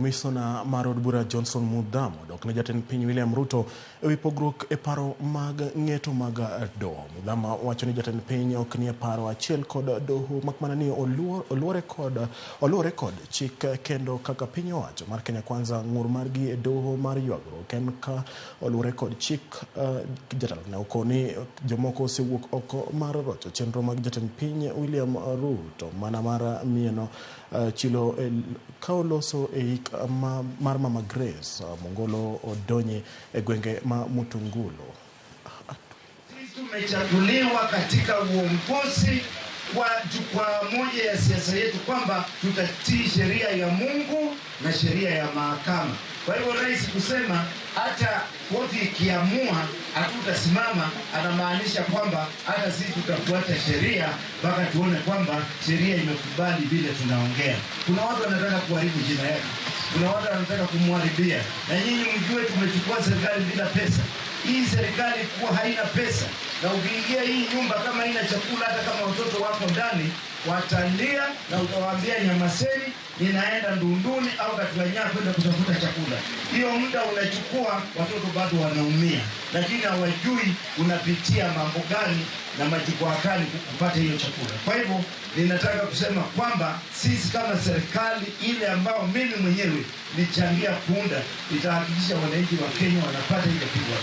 Komisona mar od bura Johnson Muthama odok ne jatend piny William Ruto ewi pogruok e paro mag ng'eto mag doho. Muthama wacho ni jatend piny ok nie paro achiel kod doho makmana ni oluore kod chik kendo kaka piny owacho mar Kenya Kwanza ng'ur margi e doho mar ywagruok en ka oluwore kod chik. Jatelo ne okoni jomoko osewuok oko mar rocho chenro mag jatend piny William Ruto mana mar mieno chilo ka oloso e ik mar Mama Grace Mongolo Odonye e gwenge ma Mutungulu. Sisi tumechaguliwa katika uongozi kwa jukwaa moja ya siasa yetu kwamba tutatii sheria ya Mungu na sheria ya mahakama. Kwa hivyo rais kusema hata koti ikiamua hatutasimama, anamaanisha kwamba hata sisi tutafuata sheria mpaka tuone kwamba sheria imekubali vile tunaongea. Kuna watu wanataka kuharibu jina yake, kuna watu wanataka kumharibia, na nyinyi mjue tumechukua serikali bila pesa. Hii serikali kuwa haina pesa, na ukiingia hii nyumba kama haina chakula, hata kama watoto wako ndani watalia, na utawaambia nyamazeni, ninaenda Ndunduni au Katuanya kwenda kutafuta chakula. Hiyo muda unachukua, watoto bado wanaumia, lakini hawajui unapitia mambo gani na majukwaa gani kupata hiyo chakula. Kwa hivyo ninataka kusema kwamba sisi kama serikali ile ambayo mimi mwenyewe nilichangia kuunda itahakikisha wananchi wa Kenya wanapata ile kitu.